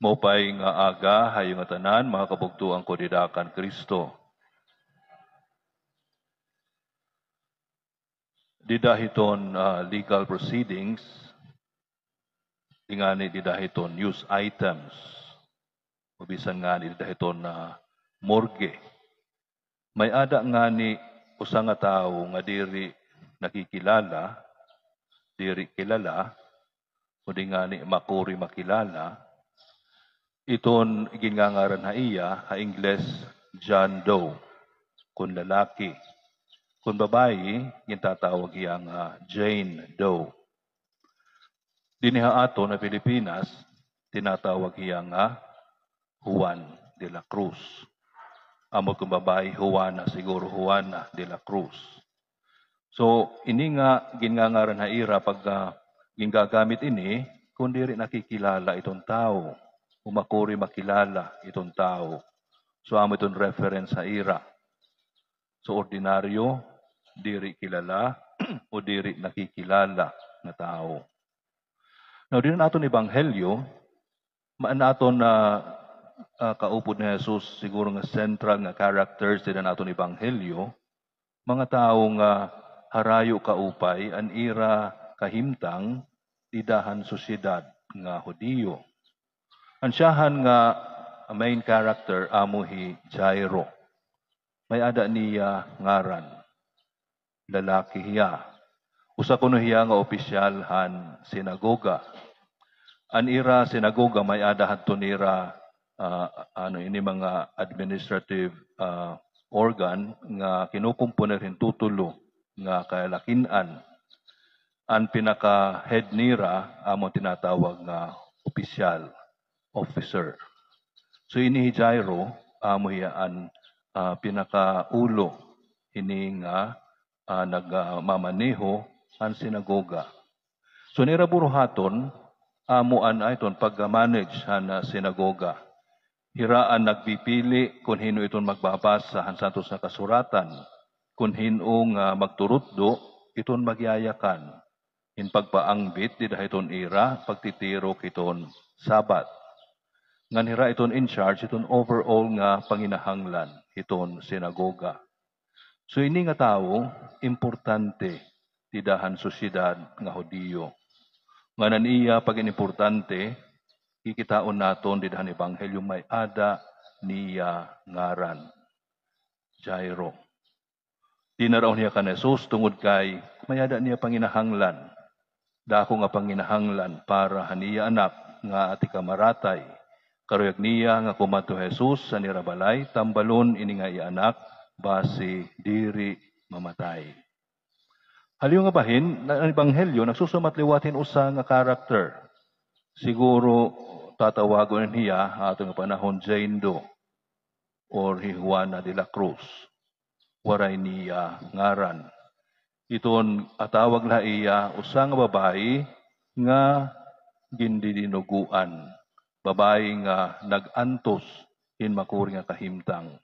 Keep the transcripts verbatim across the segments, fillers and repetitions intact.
Maupay nga aga ha iyo ngatanan, mga kabugtoan ko dida kan Kristo. Dida hiton, ah, legal proceedings, ingani dida hiton news items, o bisan ngani dida hiton, ah, morgue. May-ada ngani usa nga tawo nga diri nakikilala, diri kilala, o di ngani makuri makilala. Iton ginngangaran ha iya, ha Ingles, John Doe, kun lalaki. Kun babayi, gintatawag hiya nga Jane Doe. Dinhi ha aton ha Pilipinas, tinatawag hiya nga Juan de la Cruz. Amo kun babayi, Juana, siguro Juana de la Cruz. So, ini nga ginngangaran ha ira pag, ah, gingagamit ini, kun diri nakikilala iton tawo, o makuri makilala iton tawo. So, amo iton reference ha ira. So, ordinaryo, diri kilala, o diri nakikilala nga tawo. Now, dida han aton ebanghelyo, maan aton, ah, ah, kaupod ni Jesus, siguro nga central nga characters dida han aton ebanghelyo, mga tawo nga harayo kaupay an ira kahimtang dida han sosyedad nga Hudiyo. An syahan nga main character amo hi Jairo. May-ada niya ngaran. Lalaki hiya. Usa kuno hiya nga opisyal han sinagoga. An ira sinagoga may-ada hadto nira, ah, ano ini, mga administrative, ah, organ nga kinukomponer hin tutulo nga kalakin-an. An pinaka-head nira amo tinatawag nga opisyal, officer. So, ini hi Jairo, amo hiya an, ah, pinakaulo hini nga, ah, nagmamaneho han sinagoga. So, an ira buruhaton, amo an, ah, iton pag-manage han, ah, sinagoga. Hira an nagpipili kun hin-o iton magbabasa han Santos nga Kasuratan, kun hin-o nga magturutdo iton magyayakan hin pagpaangbit dida hiton ira pagtitirok hiton Sabat. Ngan hira iton in charge hiton overall nga panginahanglan hiton sinagoga. So, ini nga tawo, importante dida han sosyedad nga Hudiyo. Ngan an iya pagin importante, kikitaon naton dida han ebanghelyo, may-ada niya ngaran. Jairo. Dinaraon hiya kan Jesus tungod kay may-ada niya panginahanglan. Dako nga panginahanglan para han iya anak nga tikamaratay. Karuyag niya nga kumadto hi Jesus han ira balay, tambalon ini nga iya anak, basi diri mamatay. Ha liyo nga bahin, an ebanghelyo nagsusumat liwat hin usa nga character. Siguro tatawagon hiya ha aton nga panahon Jane Doe or hi Juana de la Cruz. Waray niya ngaran. Iton atawag la ha iya usa nga babayi nga gindidinugoan, babayi nga nag-antos hin makuri nga kahimtang.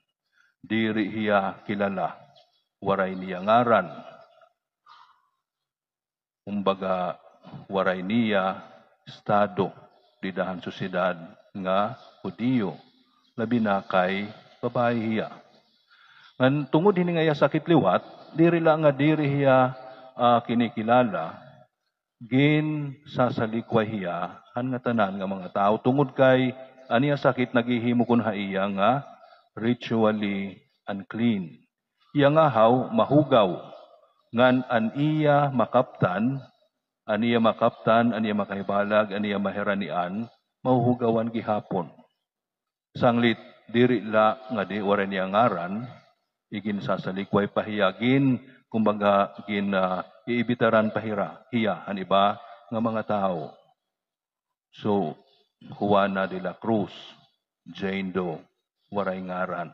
Diri hiya kilala, waray niya ngaran. Kumbaga, waray niya estado dida han sosyedad nga Hudiyo, labi na kay babayi hiya. Ngan tungod hini nga iya sakit liwat, diri la nga diri hiya, ah, kinikilala, ginsasalikway hiya han ngatanan nga mga tawo tungod kay an iya sakit naghihimo kuno ha iya nga ritually unclean. Iya ngahaw mahugaw, ngan an iya makaptan, an iya makaptan, an iya makahibalag, an iya mahiranian, mahuhugawan gihapon. Sanglit, diri la nga di, waray niya ngaran, iginsasalikway pa hiya, gin, kumbaga, gin, ah, iibitaran pa hira, hiya, han iba nga mga tawo. So, Juana de la Cruz, Jane Doe, waray ngaran.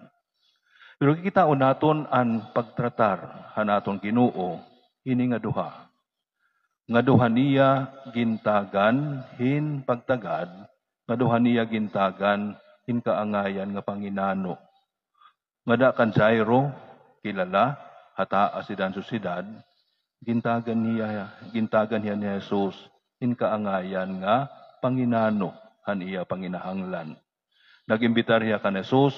Pero kikitaon naton an pagtratar han aton Ginoo, ini nga duha. Nga duha niya gintagan hin pagtagad, nga duha niya gintagan hin kaangayan nga panginano. Ngada kan Jairo, kilala, ha taas dida han sosyedad, gintagan niya, gintagan hiya ni Jesus hin kaangayan nga panginano han iya panginahanglan. Nag-imbitar hiya kan Jesus,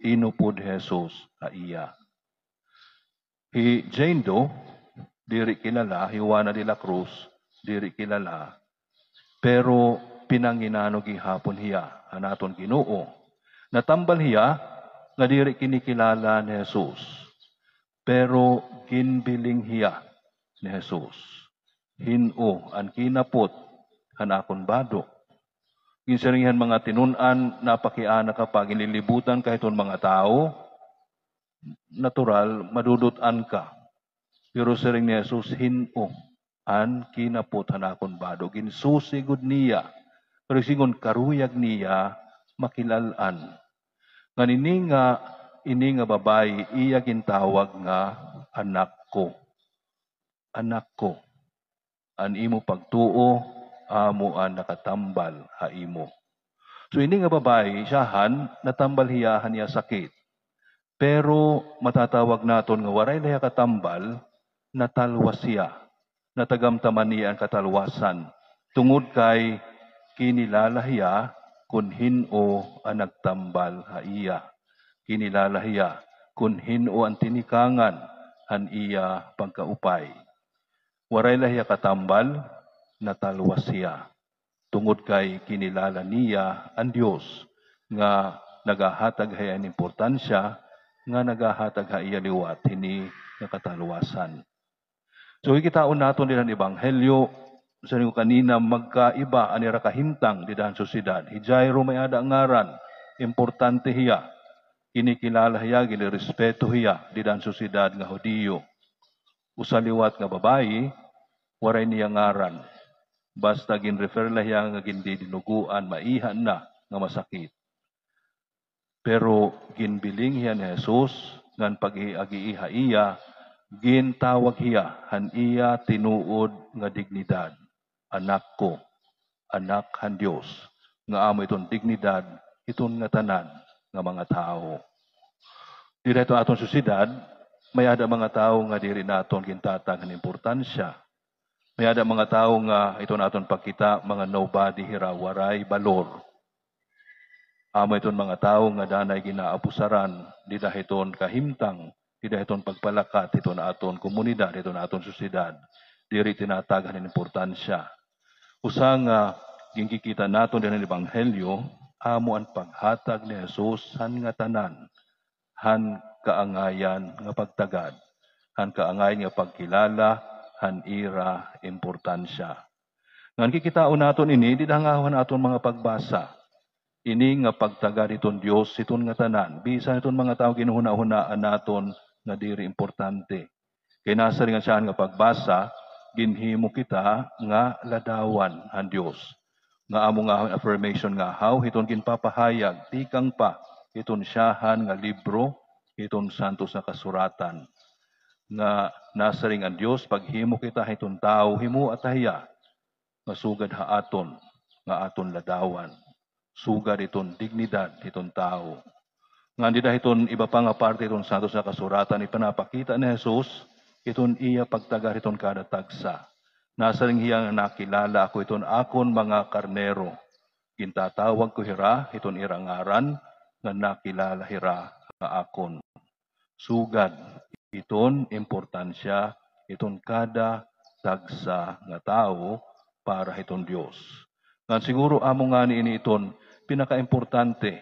inupod hi Jesus ha iya. Hi Jane Doe, diri kilala, hi Juana de la Cruz, diri kilala, pero pinanginano gihapon hiya han aton Ginoo. Natambal hiya nga diri kinikilala ni Jesus, pero ginbiling hiya ni Jesus. Hin-o an kinapot han akon bado? Ginsiring hiya han mga tinun-an, napakiana ka pa, ginlilibutan ka hiton mga tawo, natural, madudut-an ka. Pero siring ni Jesus, hin-o an kinapot han akon bado? Ginsusi gud niya. Pero sidngon, karuyag niya makilal-an. Ngan ini nga, ini nga babayi, iya gintawag nga anak ko. Anak ko, an imo pagtuo amo an nakatambal ha imo. So, ini nga babayi, siyahan, natambal hiya han iya sakit. Pero matatawag naton nga waray la hiya katambal, natalwas hiya. Natagamtaman niya an katalwasan. Tungod kay kinilala hiya kon hin-o an nagtambal ha iya. Kinilala hiya kon hin-o an tinikangan han iya pagkaupay. Waray la hiya katambal, natalwas hiya. Tungod kay kinilala niya an Dios nga nagahatag ha iya hin importansya, nga nagahatag ha iya liwat hini nga katalwasan. So, kikitaon naton dida han ebanghelyo, siring ko kanina, magkaiba an ira kahimtang dida han sosyedad. Hi Jairo may-ada ngaran, importante hiya. Kinikilala hiya, ginirespeto hiya dida han sosyedad nga Hudiyo. Usa liwat nga babayi, waray niya ngaran. Basta ginrefer la hiya nga gindidinugoan, maiha na nga masakit. Pero ginbiling hiya ni Jesus, ngan pag-agi-agi ha iya, gintawag hiya han iya tinuod nga dignidad, anak ko, anak han Dios, nga amo iton dignidad hiton ngatanan nga mga tawo. Dida hiton aton sosyedad, may-ada mga tawo nga diri naton gintatag han importansya. May-ada mga tawo nga iton aton pagkita, mga nobody hira, waray balor. Amo iton mga tawo nga danay ginaabusaran dida hiton kahimtang, dida hiton pagpalakat hiton aton komunidad, hiton aton sosyedad. Diri tinatag han importansya. Usa nga ginkikita naton dida han ebanghelyo, amo an paghatag ni Jesus han ngatanan han kaangayan nga pagtagad, han kaangayan nga pagkilala han ira importansya. Ngan kikitaon naton ini dida ngahaw han aton mga pagbasa. Ini nga pagtagad hiton Dios hiton ngatanan, bisan hiton mga tawo ginhunahunaan naton nga diri importante. Kay nasiring an siyahan nga pagbasa, ginhimo kita nga ladawan han Dios. Nga amo ngahaw an affirmation ngahaw hiton ginpapahayag tikang pa hiton siyahan nga libro hiton Santos nga Kasuratan. Nga nasiring an Dios, paghimo kita hiton tawo, himoa ta hiya nga sugad ha aton, nga aton ladawan, sugad hiton dignidad hiton tawo. Ngan dida hiton iba pa nga parte hiton Santos nga Kasuratan, ipinapakita ni Jesus hiton iya pagtagad hiton kada tagsa. Nasiring hiya nga, "Nakilala ako hiton akon mga karnero. Gintatawag ko hira hiton ira ngaran, nga nakilala hira nga akon." Sugad iton importansya iton kada tagsa nga tawo para hiton Dios. Ngan siguro amo ngani ini iton pinakaimportante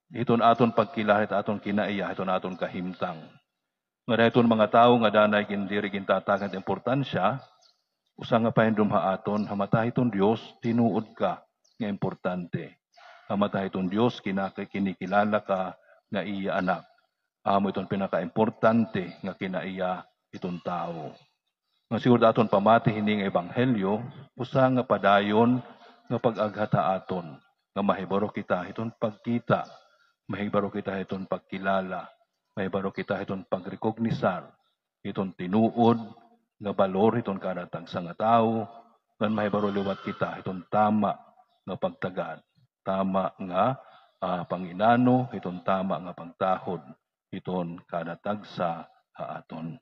hiton aton pagkilala hit aton kinaiya, hiton aton kahimtang. Nga dida hiton mga tawo nga danay gin-, diri gintatag han importansya, usa nga pahinumdom ha aton, ha mata hiton Dios, tinuod ka nga importante. Ha mata hiton Dios, kinaki-, kinikilala ka nga iya anak. Amo iton pinakaimportante nga kinaiya hiton tawo. Nga siguro aton pamati hini nga ebanghelyo, usa nga padayon nga pag-aghat ha aton, nga mahibaro kita hiton pagkita, mahibaro kita hiton pagkilala, mahibaro kita hiton pagrekognisar hiton tinuod nga balor hiton kada tagsa nga tawo, ngan mahibaro liwat kita hiton tama nga pagtagad, tama nga, ah, panginano, hiton tama nga pagtahod hiton kada tagsa ha aton.